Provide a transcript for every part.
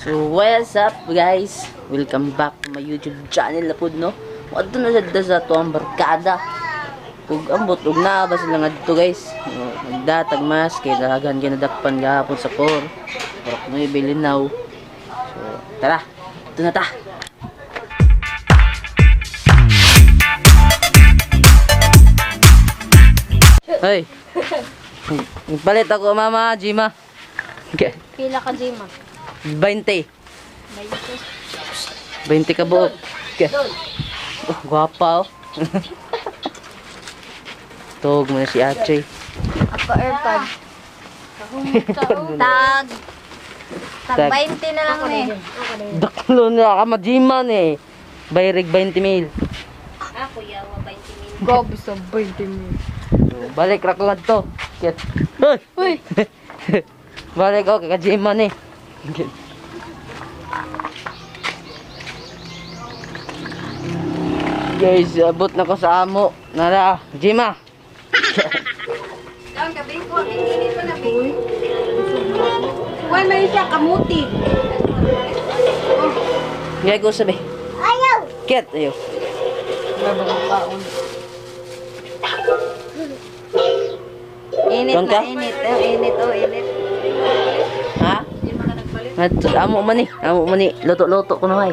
So, what's up guys? Welcome back to my YouTube channel na po, no? Wadto na sad sa tuang barkada. Ug ambot ug naa ba sila ngadto guys? No, nagdatag mas kay daghan kay nadakpan gahapon sa core. Purok 9 Linaw. So, tara. Ito na ta. Hey. Palit ako mama, Jima. Okay. Pila ka, Jima? 20. 20 ka buok. Okay. Oh, gwapa oh. Tog mo na si Achoy. Ako airpod. Tag. Tag Tag. 20 na lang eh. Daklo na ka majiman eh. Bayrig 20 mil. Ako yawa 20 mil. Gob sa 20 mil. So, balik ra ko ngadto. Kit. Hoy. Uy! Balik ako kay kajiman eh. Kit. Guys, abot na ko sa amo. Nara, Jima. Doon, gabi ko. Init ko na, baby. Kuan man siya, kamuti. Ngay ko sabi. Ayaw. Kit, ayaw. Init Doon ka? na, init. Oh, init, oh, init. Ha? Ngadto amo man eh. Amo man eh. Luto-luto ko na ay.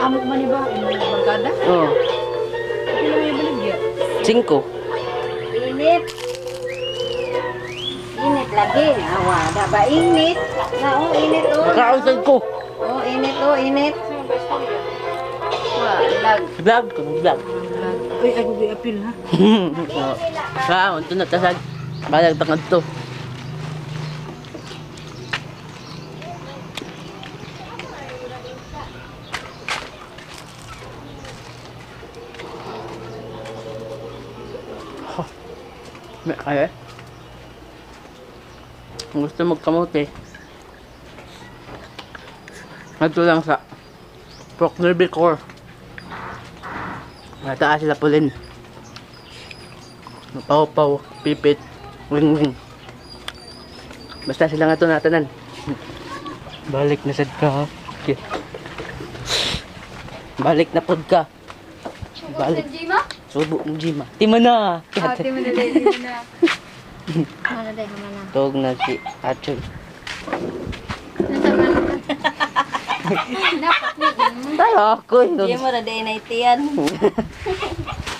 Amok man ni ba? Barkada? Oh, Pila may baligya? 5. Init. Init lagi. Awa, da ba init? Na, oh, init, oh. Nakausad ko. Oh, init, oh, init. Wa, lag. Vlog ko, vlog. Uy, ay gubi apil ha. Oo. Ah, unto na tasag. Balag tangad to. Huh. May kaya eh. Kung gusto magkamote, ngadto lang sa Proctor Core. Mataas sila pulin. Paw-paw, pipit, wing-wing. Basta sila nga ito natanan. Balik na sad ka. Ha? Okay. Balik na pod ka. Balik. Jima? Subo ng Jima. Tima na! Ate mo na dahil mo na. Mana day, mana. Tog na si Achoy. Tayo ako. Di mo ra day na itiyan.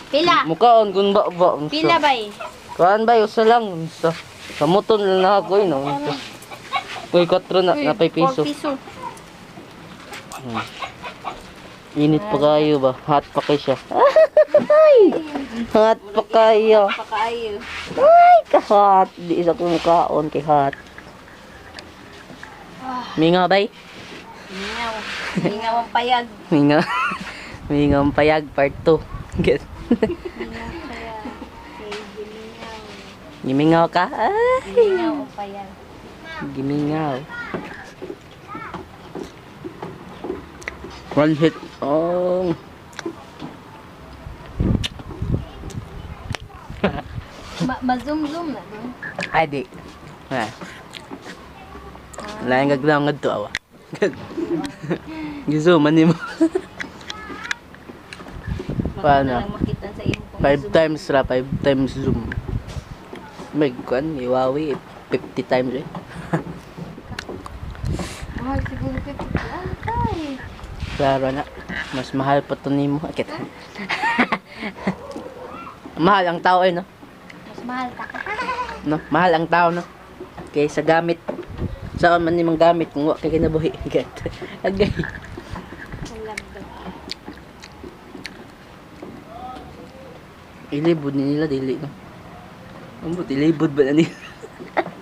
Pila. Mukhaon kun ba ba. Pila bay? Kuan ba usa lang. Unsa. Kamuton lang na ako eh, no. Unsa. Uy, 4 na, napay piso. 4 piso. Init pa kayo ba? Hot pa kayo siya. Ay! Hot pa kayo. Pakaayo. Ay, ka-hot. Di isa kumukaon kay hot. Minga bay? Mingaw. Mingaw ang payag. Minga. Minga ang payag part 2. Get. Mingaw kaya. Gimingaw. Gimingaw ka? Ay! Mingaw ang payag. Gimingaw. One hit. Oh. Ma-zoom-zoom na doon. Ay, di. Ah. Wala yung gagawin nga to, awa. Gizo, mani mo. Paano? Baka na lang makita sa imo kung 5 zoom. Times ra, 5 times zoom. May kuan, may Huawei, 50 times eh. Mahal siguro kay Ay. Klaro na. Mas mahal pa to nimo. Akit. Mahal ang tao eh, no? Mas mahal ta ka. No? Mahal ang tao, no? Kaysa gamit. Saan man nimang gamit kung wa kay kinabuhi. Get. Agay. Alam ba? Ilibod ni nila dili no. Ambot ilibod ba na nila?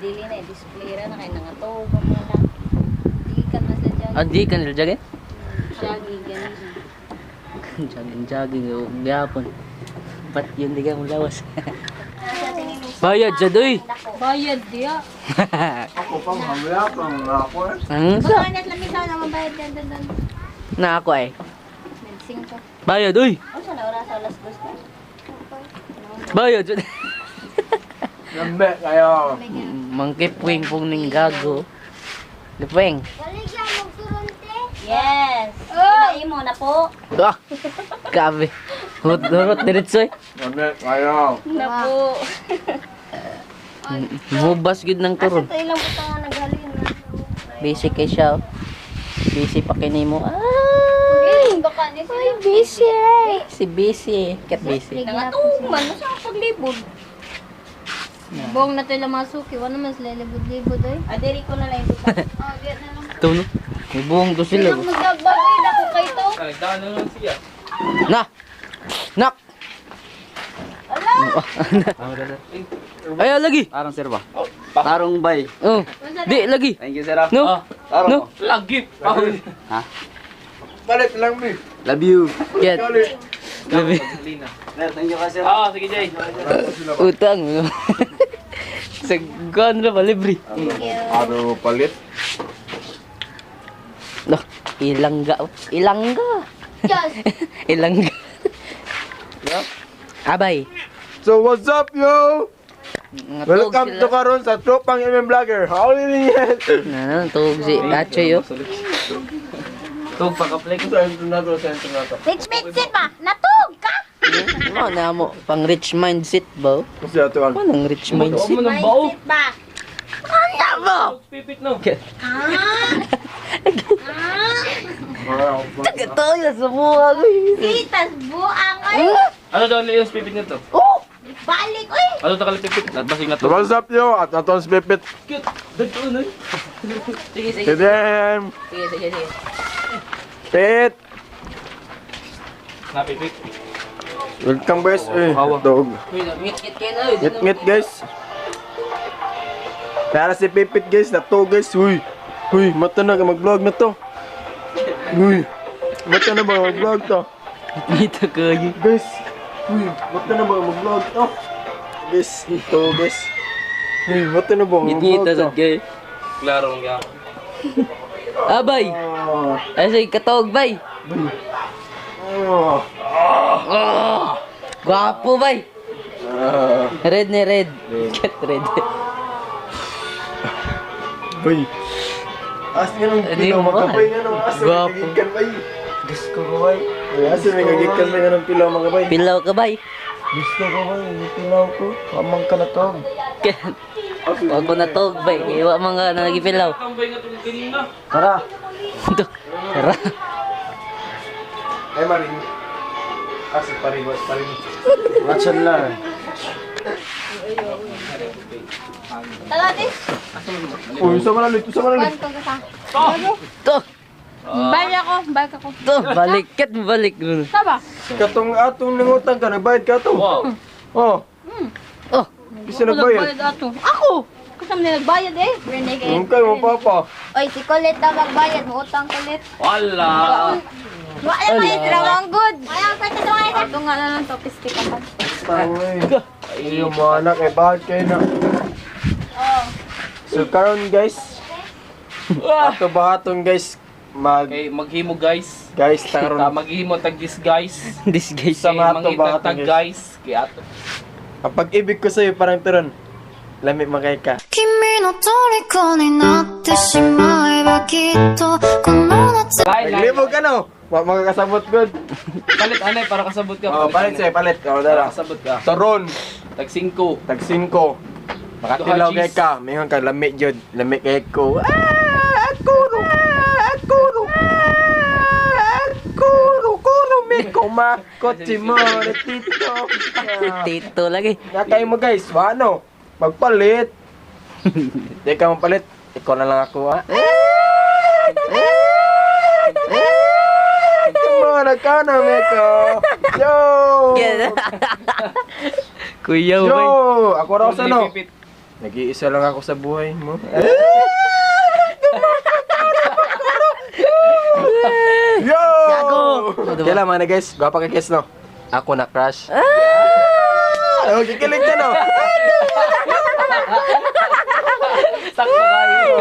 Dili na display ra na kay nangato pa mo na. Di ka na sa dyan. Ah, di ka nila jagin? Jogging gani. Jogging, jogging, oh, gyapon. Ba't yun di ka mong lawas? Bayad siya doy! Bayad diya. Ako pang hamla, pang ako eh. Ang sa? Baka na't lamig na naman bayad dan dan dan. Na ako ay. Medsing ko. Bayad, uy! O sa na oras alas 2 na. Bayad! Siya. Lambe kayo. Mangkip wing pong ning gago. Lupeng. Yes. Oh. Imo na po. Ah! Grabe. Hurot, diretso eh. Ano, ayaw. Na po. Mubas gud ng turon. Ito ilang butang nga naghalin na. Busy kay siya, oh. Busy pa kinimo. Ay! Baka ni Ay, busy. Si busy. Kat busy. Nangatog man sa paglibod. Bong na to ilang mga suki. Wala naman sila libod-libod ay. Adiri ko na lang yung butang. Ito no. May buong to sila, oh. Magbagoy na ko kay to. Nagdaan na lang siya. Na! Nak! Ay, ah, lagi! Tarong sir ba? Tarong bay. Oh. Di, lagi! Thank you sir. Ah. No? Tarong. No? Lagi. Ha? Palit lang, bi. Love you. Get. Labi. Sir, thank you ka sir. Ah, sige Jay. Utang. Sa gun ra ba libre? Ano, palit? No, ilangga, oh. Ilangga. Diyos. Ilangga. Abay. So, what's up, yo? Ngatog Welcome sila. to karon sa Tropang MM Vlogger. How are you? Na, tug si Achoy, oh. Tug pag-apply ko. Sa intro na to, sa intro na to. Rich mindset ba? Natog ka? Mo na mo pang rich mindset ba, oh? Kasi ato ang Ano ang rich mindset? Mo ng bao. Mindset ba? Pipit no. Taga sa buha ko. Sitas buang ay. Ano daw yung pipit nito? Oh! Balik oy. Ano takal pipit? Basing na to. What's up, yo? At ato ang pipit. Cute. Dito no. Sige, sige. Tidem! Sige, sige, sige. Pit! Na pipit. Welcome, guys. Eh, Hawa. dog. Uy, ngit-ngit kayo na, uy. Ngit-ngit, guys. Tara si Pipit, guys. Nato, guys. Uy. Uy, mata na. Mag-vlog na to. Uy. Mata na ba mag-vlog to? Ngit kayo. Guys. Uy, mata na ba mag-vlog to? Guys, ito, guys. Uy, mata na ba Ngit-ngit mag-vlog to? asad kayo. Klaro mong gapon. Abay. Ah. Ay, sige, katog, bay. Ah. Oh! Gwapo, bay. Ah. Red ni red. Get red. Uy. As nga nung Hindi pilaw, mo. magkabay nga nung asa may Gwapo. kagikan bay. Gusto ko bay. Uy, asa may kagikan bay nga nung pilaw mga bay. Pilaw ka, bay. Gusto ko bay, yung pilaw ko. Amang ka na to. Wag ko na tog, bay. Iwa mga nagipilaw. Tambay nga tug kanina. Tara. Ito. Tara. Ay, maring. Asa pariwas, paring. Watchan lang. Tala this. Uy, sa malalit, sa malalit. Kwan ko ka sa. To. Balik ako, balik ako. To. Balik. Kat balik. Saba? Katong atong nangutang ka, nagbayad ka to. Wow. Oh, Oh. kasi nagbayad. Nagbayad ato. Ako! Kasama nila nagbayad eh. Yung kayo, mo papa. Oy, si Colette na magbayad. Mautang Colette. Wala. Wala pa yung dalawang good. Ayaw, sa ito nga na lang to, pisti ka pa. Tangay. Iyo mga anak, eh, bakit kayo na? So, karon guys, ato ba atong guys, mag, Okay, maghimo guys. guys, Ta taron. maghimo tag this guys. This guys. Sa mga ato ba Mangita tag atong guys. guys. Kaya ato. Ang pag-ibig ko sa'yo, parang turon. Lami makay ka. 君の虜になってしまえばきっとこの夏 Lain, lain. Naglibog ka no? Makakasabot good. Palit anay para kasabot ka. Oh, palit sa'yo, palit. Oh, Para dara. kasabot ka. Turon, Tag 5. tag 5. Makatilaw Duha kay cheese. ka. Mingon ka, lami jud. Lami kay ko. Ah, ako ro. Ah, ako ro. Ah, ako ro. Kuno mi kuma. Kotse mo, tito. Ah. Tito lagi. Nakay mo guys, wano? Magpalit. Di ka magpalit. Ikaw na lang ako, ha? Mga nagkana, Meko. Yo! Kuya, Yo! bay. Ako raw sa no. Pipit. Nag-iisa lang ako sa buhay mo. Yo! Gago! Kailan man na guys, gwapa ka guys no. Ako na crush. Ah! Oh, kikilig ka no. Sakto kayo.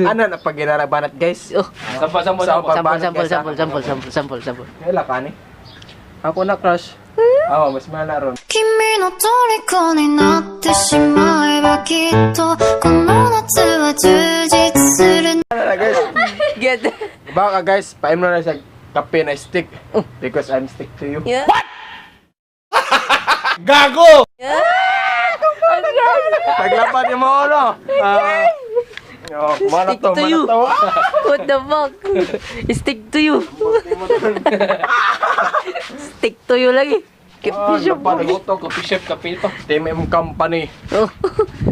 Ano na pag ginarabanat guys? Oh. Sample, sample, Sa sample. Sample, pagbanat sample, guys, ah. sample, sample, sample, sample, sample. Kaila ka ni? Ako na crush. Oh, mas mana ron. 君の虜になってしまえばきっとこの夏は充実する Ano na guys? Get. Baka guys, paimno na siya kape na stick. Because I'm stick to you. Yeah. What? Gago! Paglaban yung mga ulo. Ah. Oh, mana Stick to, to mana you. to. Ah! What the fuck? Stick to you. Stick to you lagi. Ah, Kape shop. laban, gusto. Coffee shop, kape pa. Team M Company. Oh.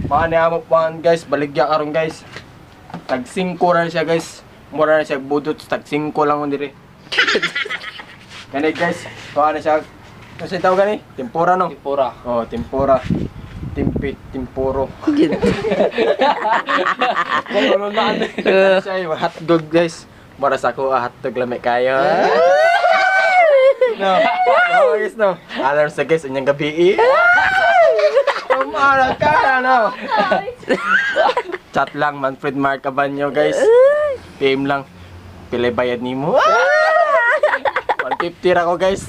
Mga niya mo pa guys, baligya karon guys. Tag 5 ra siya guys. Mura na siya budot, tag 5 lang on dire. Kani guys, kuha na siya. Ano siya tawag gani? Tempura no? Tempura. Oh, tempura. Timpi, tempuro. Get. Ano na ano? Siya yung hotdog guys. Mura sa ako, ah, hotdog lami kayo. No. No, guys, no. Alarm sa guys, inyong gabi. Eh. Umara ka, no. Chat lang, Manfred Mark Cabanyo, guys. PM lang. Pilay bayad nimo. 150 ra ko, guys.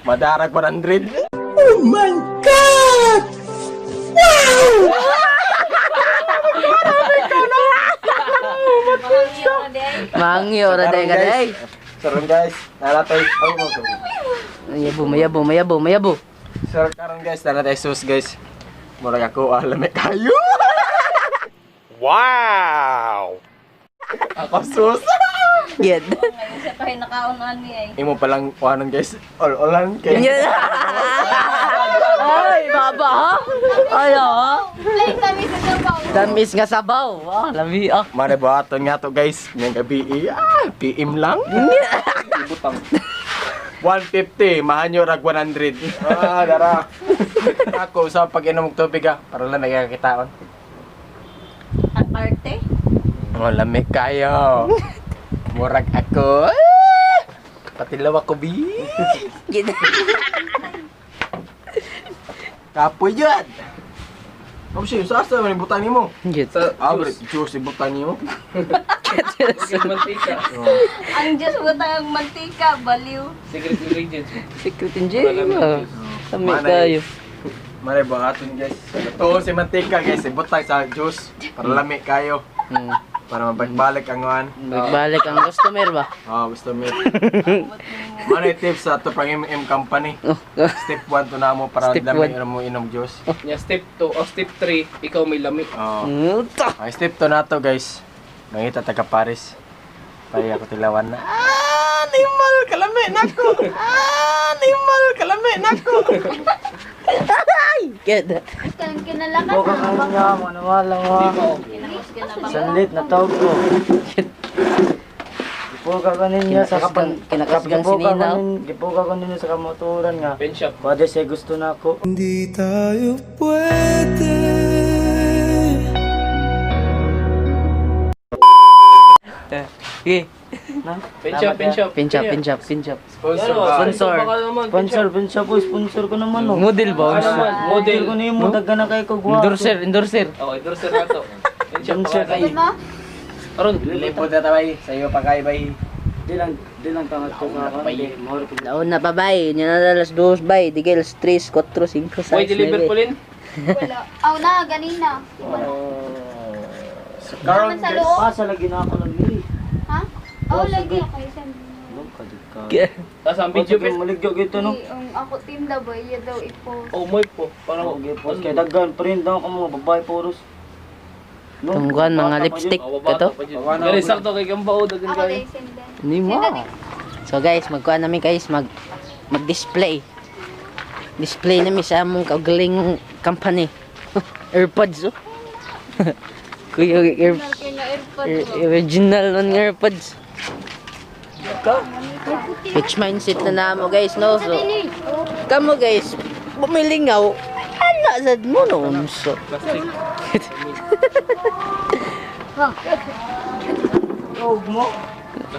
Madarag 100. Oh my God! Mangyo ra day ka day. Sarong guys, nalatay. Oh, oh, sorry. Mayabo, mayabo, mayabo, mayabo. Sir, karon guys, nalatay sauce guys. Murag ako, alam eh kayo. Wow! Ako sus. Get. Ngayon siya pa nakaunaan niya eh. Imo palang kuhanon guys. All-allan kay. Ay, baba ha? Ay, ha? Play kami sa sabaw. Tamis nga sabaw. Ah, lami ah. Mare buhaton nga to guys. Ngayong gabi, eh, ah, PM lang. Ibutang. 150, mahanyo rag 100. Ah, dara. Ako sa pag-inom og tubig ah, para lang nagkakitaon. Ang arte. Oh, lamig kayo. Murag ako. Ah! Patilaw ako, bi. Get. Kapoy yun. Oh, siya, sa asa man ibutan nimo? Get. Sa Ah, bro, juice ibutan nimo. Secret mantika. Ang Diyos mo tayong mantika, baliw. Secret ingredients. Secret engineer. Lami Manay. kayo. Mare buhaton guys. Tuon si mantika guys, ibutang sa juice para lami kayo. Para mabagbalik ang kuan. Magbalik ang customer ba? Oh, gusto mo. Mano tips sa to pang MM company. Oh. Step 1 to na mo para Step lami one. mo inom juice. Nya step 2 o step 3, ikaw may lami. Oh. Uta. Ang step 2 na to guys. Mangita taga Paris. Paya ko tilawan na. Ah, animal kalami nako. Ah, animal kalami nako. Get. Kan kinalakas Buka ka niya, mga nawala mo. Kinakos ka na ba? Sanlit, natawag ko. Gipuka ko ninyo sa kapan... Kinakasgang Gipuka ko sininaw. Gipuka ko ninyo sa kamotoran nga. Pen shop. Pwede siya gusto na ako. Okay. Pen shop, pen shop. Pinch up, pinch up, pinch up. Sponsor Ano, ba? Sponsor. Baka naman, pen Sponsor, shop. sponsor ko, sponsor ko naman oh. Model ba? Ano naman, Model model. ko nimo, daghan na kayo ko guwapo. Endorser, endorser. Okay, endorser na to. Pen shop. Endorser. baka mo? Aron, Lipod na tabay. Sa iyo pa kay bay. Di lang tangat ko sa akin. Di, mahal ko. Laon na pa bay. Nya na alas 2 bay. Di kay alas 3, 4, 5, 6, May deliver po 9. lin. Wala. Aw na, ganina. Karon Naman sa loob. Pasa lagi na ako lang diri. Ha? Oh, lagi ako isang. Long ka di ka. Tapos ang video Video maligyo gito no. Ang ako team daboy, iya daw ipo. Oh, moy po. Parang Okay, post kay daghan print daw ka mga babae puros. No? Tungguan mga Bata pa lipstick Oh, kato. Gani sakto kay Gambao dagan Ako kayo. din sendan. Hindi mo. So guys, magkuha namin guys, mag-display. Display namin sa among kaugalingong company. AirPods oh. Kuya, Kaya na airpod original on AirPods. Rich mindset na namo guys, no? So, kamo guys, bumilingaw, ana sad mo no. So, Plastic.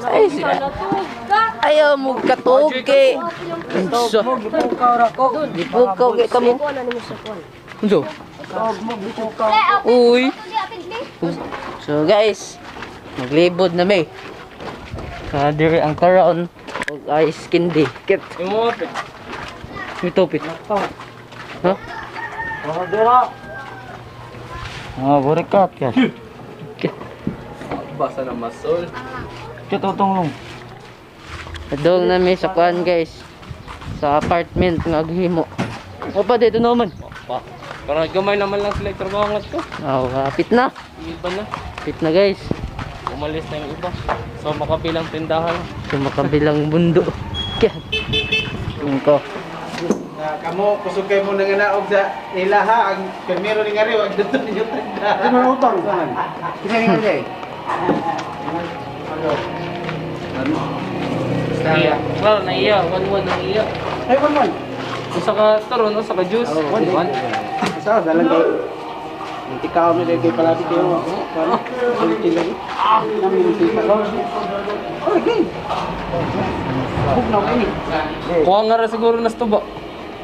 ay, ayaw mo katuog kay. So, gipukaw kay kamo. Unso? Uy. So guys, maglibod na may. Kadiri ang karon. Og ice candy. Kit. Yung mga pit. May tupit. Ha? Mga dira. Mga burikat ka. Basa na masol. Kitutong long. Adong na mi sa kuan, guys. Sa apartment nga aghimo. O pa dito naman. Pa. Parang gamay naman lang sila trabaho nga to. Oh, hapit na. Yung iba na. Hapit na, guys. Umalis na yung iba. So makabilang tindahan. Sa makabilang mundo. Kaya. Ko. Na kamo kusog kay mo nanganaog sa ilaha ang primero ni ngari wag dito ninyo tagda. Ano utang? Kisa ni ngari. Iya. Klaro na iya. 1-1 ang iya. Ay, 1-1. Usa ka turon, usa ka juice. 1-1. Sa dalang kay Intikaw ni kay palapit kayo. Para sulti lagi. Namin si Oh, okay. Bug na ini. Kuha nga ra siguro na tuba.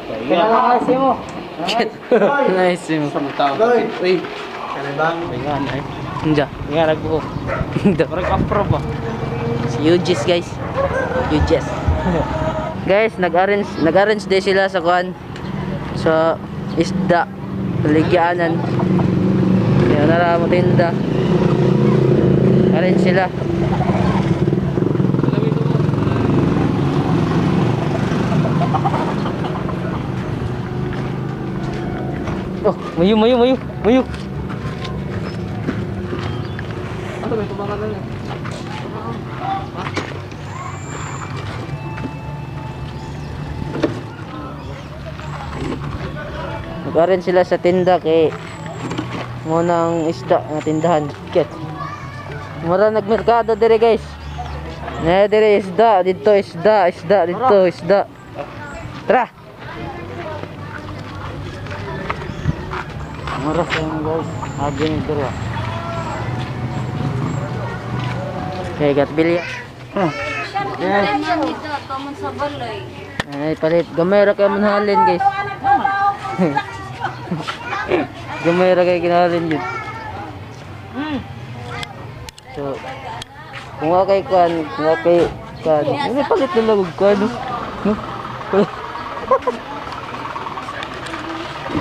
Kailangan kasi mo. Nice mo. Sa mga tao. Uy. Kanibang Hindi. Nga nagbuhok. Hindi. Parang afro ba? Si Eugis, guys. Eugis. Guys, nag-arrange day sila sa kuan sa isda baligyanan. Kaya nara mo tinda. Arrange sila. Oh, mayo mayo mayo mayo. Ano may tubangan na niya? Nag-arrange sila sa tinda kay mo nang isda nga tindahan. Ket. Mura nagmerkado dire, guys. Na dire isda dito, isda, isda dito, isda. Tara. Mura sa inyo guys. Agi ni dira. Okay, gat bilya. Siya dito, tumon sa balay. Ay, palit. Gamay ra kay manhalin, guys. Gamay ra kay ginahalin yun. So, kung wa kay kuan, kung wa kay kuan, ano palit na lang og kuan, no? No?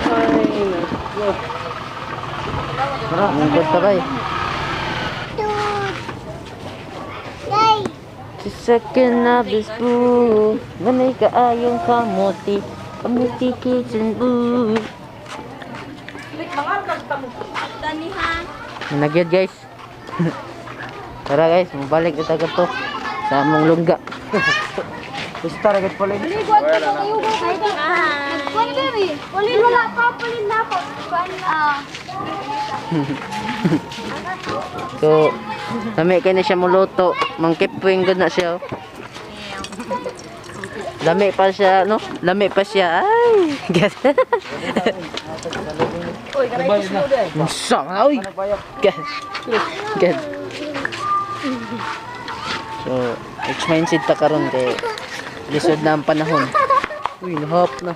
Ay, nako. Ang ganda kay. Second na boo, manay kaayong kamuti, kamuti kitchen boo. Dani ha. Nagyod, guys. Tara guys, mabalik na tayo to sa among lungga. Basta ra gid pala. Kuan baby. Pulin wala pa, pulin na po. Kuan na. So, lami kay na siya muluto. Mangkipwing gud na siya. Oh. Lami pa siya, no? Lami pa siya. Ay! Bayad na. Unsa man, oy! Get. Get. So, expensive ta karon kay lisod na ang panahon. Uy, nahap na.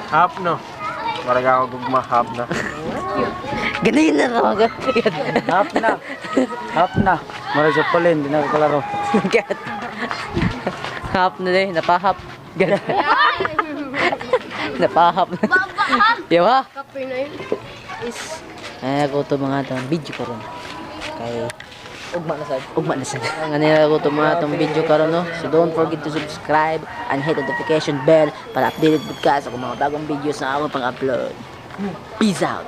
Half no. Maraga ako gugma half na. Ganin na ka mag. Hap na. Hap na. Mura sa pala, hindi na kalaro. Get. Hap na din, napahap. Get. Napahap na. Yawa. Kape na yun. Ay, ako to mga tong video karon. Kay ugma na sad. Ugma na sad. Ang nila ko to mga tong video karon, no. So don't forget to subscribe and hit the notification bell para updated pud ka sa akong mga bagong videos na ako pang-upload. Peace out.